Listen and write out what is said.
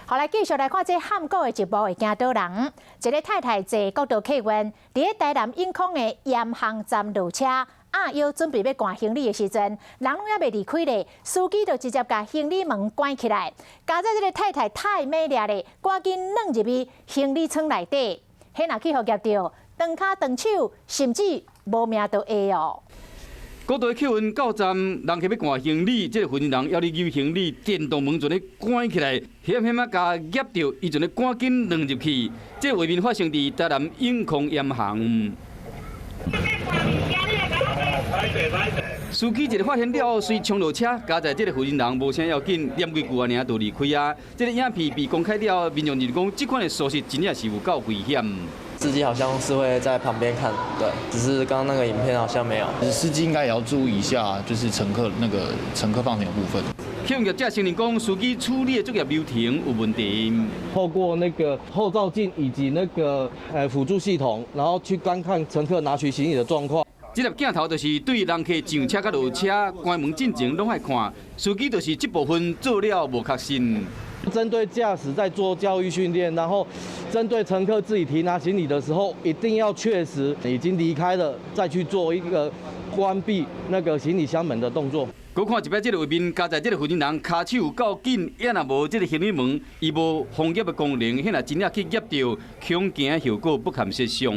好來，繼續來看這譀古的一幕會驚倒人。一个太太坐國道客運，佇咧台南永康的鹽巷站落車，壓腰準備欲掛行李的時陣，人攏猶未離開咧，司機就直接共行李門關起來。佳哉這个太太太猛掠咧，趕緊鑽入去行李倉內底，彼若去予夾著，斷跤斷手，甚至無命都會哦。國道客運到站，人客欲掛行李，這个負責人猶咧搝行李，電動門就咧關起來，險險仔共夾著，伊就咧趕緊鑽入去。這个畫面發生佇台南永康鹽巷。司機一个發現了後，隨衝落車，佳哉這个負責人無啥要緊，念幾句仔爾就離開啊。這个影片被公開了後，民眾就講，這款的疏失真正是有夠危險。司機好像是會在旁邊看，對，只是剛剛那個影片好像沒有。司機應該也要注意一下，就是乘客那個乘客放行的部分。客運業者承認講，司機處理的作業流程有問題。透過那個後照鏡以及那個輔助系統，然後去觀看乘客拿取行李的狀況。這粒鏡頭就是對人客上車佮落車關門進前攏愛看，司機就是這部分做了無確信。針對駕駛在做教育訓練，然後針對乘客自己提拿行李的時候，一定要確實已經離開了，再去做一個關閉那個行李箱門的動作。閣看一擺這个畫面，佳哉這个負責人跤手夠緊，也若無這个行李門，伊無防夾的功能，彼若真正去夾著，恐驚後果不堪設想。